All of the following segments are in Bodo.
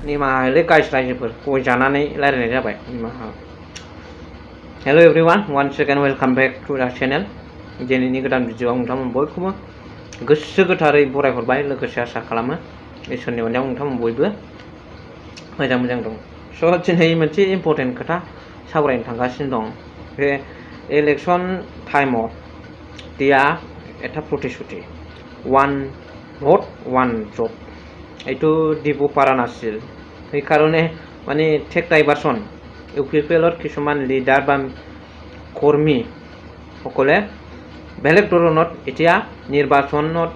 निमाहालै गाइस रायजोफोर गय जानानै रायलायनाय जाबाय निमाहा hello everyone once again welcome back to the channel दिनैनि गोदान भिडिअआव नोंथांमोन बयखौबो गोसो गोथारै बरायहरबाय लोगोसे आसा खालामो इसोरनि अननायाव नोंथांमोन बयबो मोजां दं स' दिनै मोनसे इम्पर्टेन्ट खोथा सावरायनो थांगासिनो दं बे इलेक्शन टाइमाव দিয়া এটা প্ৰতিশ্ৰুতি one vote one job এইটো দিব পৰা নাছিল সেইকাৰণে মানে টেক ডাইভাৰচন ইউপিপিএলত কিছুমান লিডাৰ বা কৰ্মী সকলে বেলেগ ধৰণত এতিয়া নিৰ্বাচনত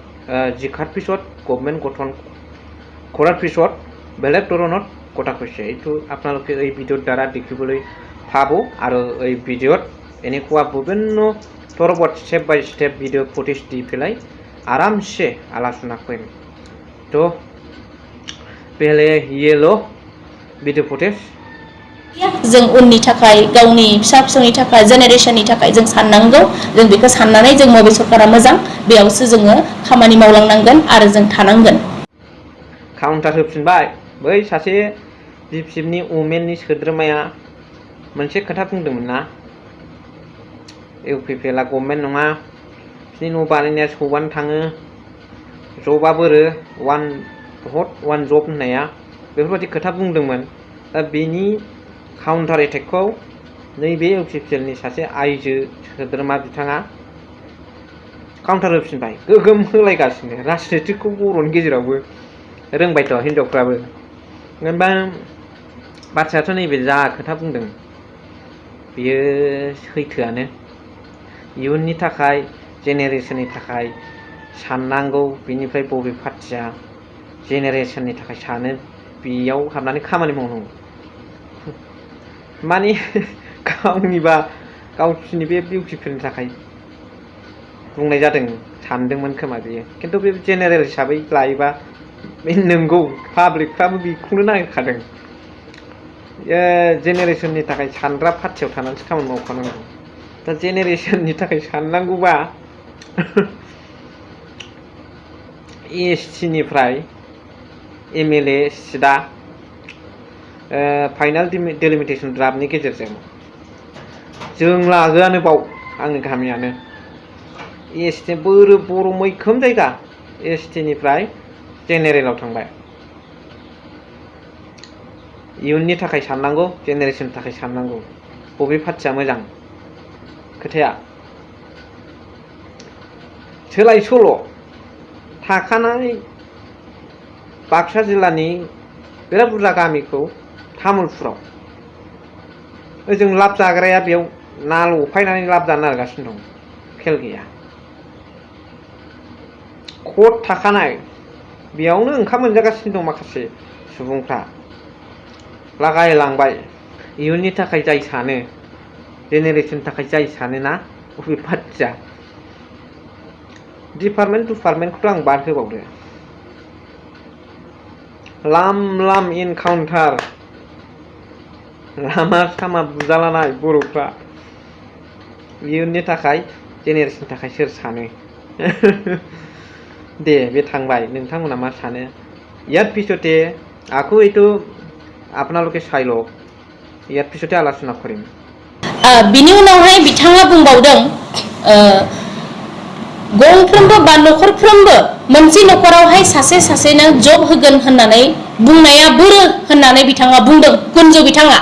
জিকাৰ পিছত গভৰ্ণমেণ্ট গঠন কৰাৰ পিছত বেলেগ ধৰণত কথা কৈছে এইটো আপোনালোকে এই ভিডিঅ'ৰ দ্বাৰা দেখিবলৈ পাব আৰু এই ভিডিঅ'ত এনেকুৱা বিভিন্ন तरबत step by step video footage दी पेलाय आराम से आलोचना करें तो पहले ये लो भिडिअ फुटेज जों उननि थाखाय गावनि फिसा फिसौनि थाखाय जेनेरेशननि थाखाय जों साननांगौ जों बेखौ साननानै जों मबे सरकारा मोजां बेयावसो जोङो खामानि मावलांनांगोन आरो जों थानांगोन काउन्टार होफिनबाय बै सासे जिपसिनि उमेननि सोद्रोमाया मोनसे खोथा बुंदोंमोन ना इउपिपिएलआ गभर्नमेन्ट नङा बिनि न' बानायनाया सौबानो थाङो जबा बोरो वान भट वान जब होननाया बेफोरबायदि खोथा बुंदोंमोन दा बेनि काउन्टार एटेकखौ नैबे इउपिपिएलनि सासे आइजो सोद्रोमा बिथाङा काउन्टार होफिनबाय गोगोम होलायगासिनो राजनितिखौ बर'नि गेजेरावबो रोंबायथ' हिनजावफ्राबो होनबा बाथ्रायाथ' नैबे जा खोथा बुंदों बियो सैथोआनो इयुननि थाखाय जेनेरेशननि थाखाय साननांगौ बिनिफ्राय बबे पार्टिया जेनेरेशननि थाखाय सानो बेयाव हाबनानै खामानि मावनांगौ माने गावनिबा गावसिनि बे इउपिपिएलनि थाखाय बुंनाय जादों सानदोंमोन खोमा बेयो खिन्थु बे जेनेरेल हिसाबै लायोबा बे नंगौ पाब्लिकफ्राबो बेखौनो नागिरखादों जेनेरेशननि थाखाय सानग्रा पार्टियाव थानानैसो खामानि मावखानांगौ दा जेनेरेशननि थाखाय साननांगौबा एसटिनिफ्राय एमएलए सिदा फाइनाल डेलिमिटेसन ड्राफ्टनि गेजेरजों जों लागोआनो बाव आंनि गामियानो एसटि बर' मैखोम जायगा एसटिनिफ्राय जेनेरेलाव थांबाय इयुननि थाखाय साननांगौ जेनेरेशननि थाखाय साननांगौ बबे पार्टिया मोजां खोथाया सोलाय सोल' थाखानाय बाक्सा जिल्लानि बिराद बुरजा गामिखौ तामुलपुराव ओजों लाब जाग्राया बेयाव ना लफायनानै लाब जानो नागिरगासिनो दं खेल गैया कट थाखानाय बेयावनो ओंखाम मोनजागासिनो दं माखासे सुबुंफ्रा लागायलांबाय इयुननि थाखाय जाय सानो जेनेरेशननि थाखाय जाय सानोना बबे पार्टिया डिपार्टमेन्टखौथ' आं बाद होबावदो लाम एनकाउन्टार लामा सामा बुजालानाय बर'फ्रा इयुननि थाखाय जेनेरेशननि थाखाय सोर सानो दे बे थांबाय नोंथांमोना मा सानो ইয়াৰ পিছতে আকৌ এইটো আপোনালোকে চাই লওক ইয়াৰ পিছতে আলোচনা কৰিম बिनि उनावहाय बिथाङा बुंबावदों गंफ्रोमबो बा नखरफ्रोमबो मोनसे नखरावहाय सासेनो जब होगोन होननानै बुंनाया बोरो होननानै बिथाङा बुंदों कुनजु बिथाङा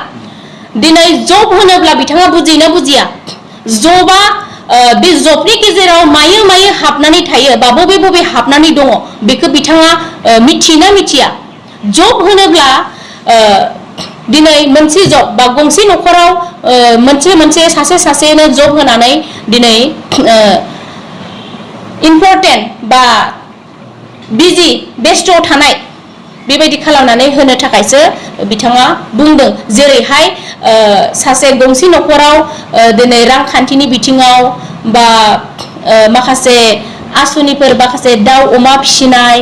दिनै जब होनोब्ला बिथाङा बुजिना बुजिया जबा बे जबनि गेजेराव मायो हाबनानै थायो बा बबे हाबनानै दङ बेखौ बिथाङा मिथिना मिथिया जब होनोब्ला दिनै मोनसे जब बा गंसे नखराव मोनसे सासेनो जब होनानै दिनै इम्पर्टेन्ट बा बिजि बेस्थ थानाय बेबायदि खालामनानै होनो थाखायसो बिथाङा बुंदों जेरैहाय सासे गंसे नखराव दिनै रांखान्थिनि बिथिङाव बा माखासे आसुनिफोर माखासे दाउ अमा फिसिनाय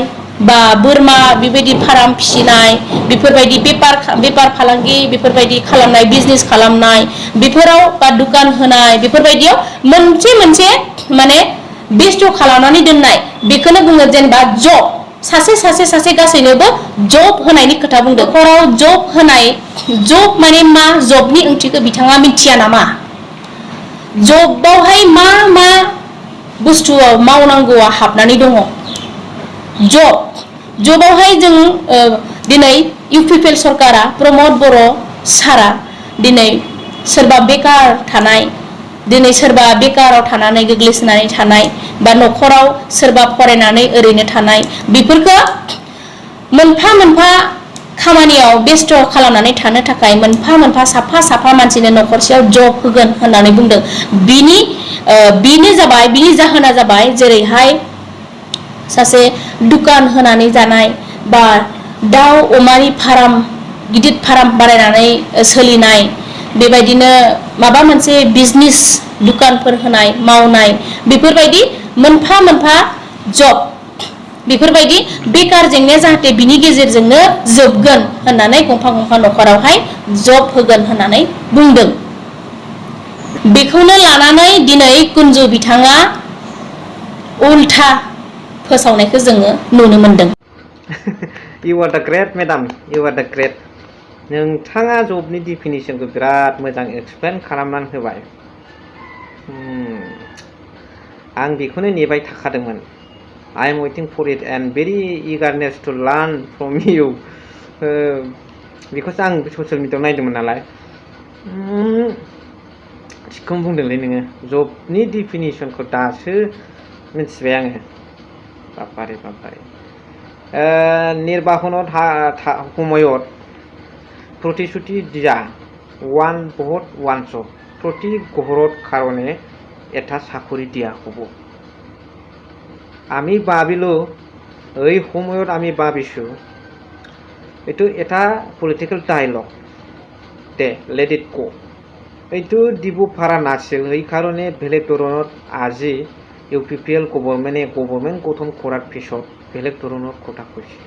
बा बोरमा बेबायदि फार्म फिसिनाय बेफोरबायदि बेपार फालांगि बेफोरबायदि खालामनाय बिजनेस खालामनाय बेफोराव बा दुकान होनाय बेफोरबायदियाव मोनसे माने बेस्थ खालामनानै दोननाय बेखौनो बुङो जेनेबा जब सासे गासैनोबो जब होनायनि खोथा बुंदों। न'खराव जब होनाय, जब माने मा, जबनि ओंथिखौ बिथाङा मिथिया नामा? जबावहाय मा मा बुस्थुआव मावनांगौआ हाबनानै दङ। जबावहाय जों दिनै इउपिपिएल सरकारा, प्रमद बर' सारा दिनै सोरबा बेकार थानाय, दिनै सोरबा बेकाराव थानानै गोग्लैसोनानै थानाय, बा न'खराव सोरबा फरायनानै ओरैनो थानाय, बेफोरखौ मोनफा मोनफा खामानियाव बेस्थ' खालामनानै थानो थाखाय मोनफा मोनफा साफा मानसिनो न'खरसेयाव जब होगोन होननानै बुंदों। बिनि जाहोना जाबाय जेरैहाय सासे दुकान होनानै जानाय, बा दाउ अमानि फार्म, गिदिर फार्म बानायनानै सोलिनाय, बेबायदिनो माबा मोनसे बिजनेस दुकानफोर होनाय मावनाय, बेफोरबायदि मोनफा मोनफा जब, बेफोरबायदि बेकार जेंनाया जाहाथे बिनि गेजेरजोंनो जोबगोन होननानै गंफा गंफा न'खरावहाय जब होगोन होननानै बुंदों। बेखौनो लानानै दिनै कुन्जु बिथाङा उल्था फोसावनायखौ जोङो नुनो मोनदों। You are the great madam, you are the great. नोंथाङा जबनि डिफिनिसनखौ बिराद मोजां एक्सप्लेन खालामनानै होबाय। आं बेखौनो नेबाय थाखादोंमोन। I am waiting for it and very eagerness to learn from you. Because आं ससियेल मिडियायाव नायदोंमोन नालाय। थिगखौनो बुंदोंलै नोङो, जबनि डिफिनिसनखौ दासो मिथिबाय आङो। बापारे बापारे। निर्बाहनत সময়ত प्रतिश्रुति দিয়া, ওৱান ভোট ওৱান জব, প্ৰতি ঘৰত কাৰণে এটা চাকৰি দিয়া হ'ব। আমি ভাবিলোঁ, এই সময়ত আমি ভাবিছোঁ এইটো এটা political dialogue, they let it go'. এইটো দিব পৰা নাছিল, সেইকাৰণে বেলেগ ধৰণত আজি ইউপিপিএল গভৰ্ণমেণ্ট গঠন কৰাৰ পিছত বেলেগ ধৰণৰ কথা কৈছে।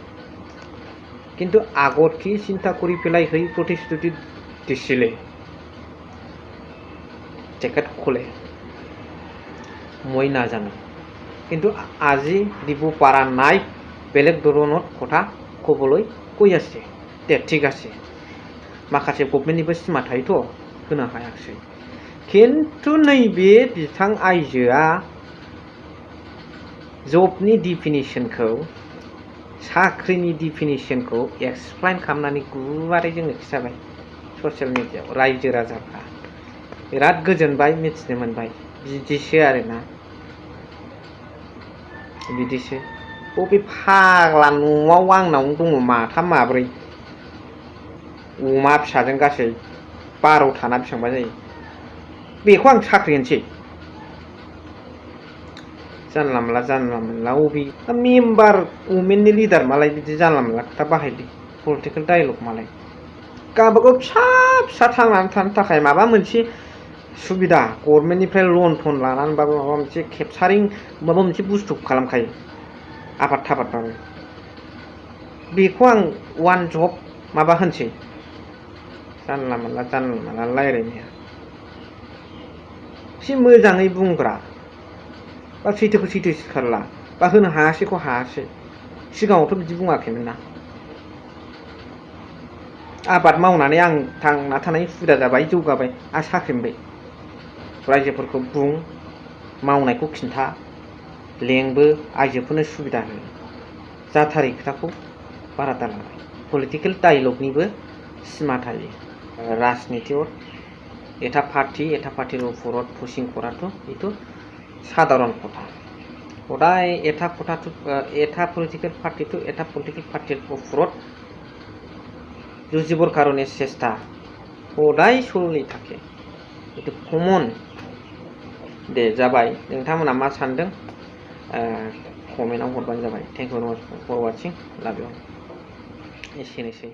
কিন্তু আগত কি চিন্তা কৰি পেলাই সেই প্ৰতিশ্ৰুতি দিছিলে তেখেতসকলে মই নাজানো। কিন্তু আজি দিব পৰা নাই, বেলেগ ধৰণৰ কথা ক'বলৈ কৈ আছে। দে ঠিক আছে, माखासे गभर्नमेन्टनिबो सिमा थायोथ' होनो हायाखिसै। खिन्थु नैबे बिथां आइजोआ जबनि डिफिनिसनखौ, साख्रिनि डिफिनिसनखौ एक्सप्लेन खालामनानै गुवारै जोंनो खिथाबाय ससियेल मिडियायाव। रायजो राजाफ्रा बिराद गोजोनबाय, मिथिनो मोनबाय। बिदिसो आरोना, बिदिसो। बबे फाग्ला न'आव आंनावनो दङ माथाम माब्रै अमा फिसाजों गासै 12था ना बेसेबांबा जायो, बेखौ आं साख्रि होनसै। जानला मोनला अबे मेम्बार वुमेननि लिडार मालाय बिदि जानला मोनला खोथा बाहायदि, पलिटिकेल डायलग मालाय। गावबागाव फिसा थांनानै थानो थाखाय माबा मोनसे सुबिदा गभर्नमेन्टनिफ्राय लन थन लानानैबाबो माबा मोनसे केपचारिं माबा मोनसे बुस्थु खालामखायो, आबाद थाबादबाबो। बेखौ आं वान जब माबा होनसै, जानला मोनला रायलायनाया। एसे मोजाङै बुंग्रा, बा सैथोखौ सैथो सिखारला, बा होनो हायासैखौ हायासै। सिगाङावथ' बिदि बुङाखैमोन ना। आबाद मावनानै आं थांना थानायनि सुबिदा जाबाय, जौगाबाय, आं साख्रि मोनबाय। रायजोफोरखौ बुं, मावनायखौ खिन्था, लेंबो, आइजोफोरनो सुबिदा हो। जाथारै खोथाखौ बारा दालाबाय। पलिटिकेल डायलगनिबो सिमा थायो। राजनितियाव এটা পার্টির ওপৰত পুশিং কৰাটো এইটো সাধাৰণ কথা। সদায় এটা পলিটিকেল পাৰ্টিৰ ওপৰত जुजिबर कारणे चेष्टा सदाय सोलि थाके, itu कमन। दे जाबाय, नोंथांमोना मा सानदों कमेन्टआव हरबानो जाबाय। थेंक इउ फर वाचिं, लाभ इउ। एसेनोसै।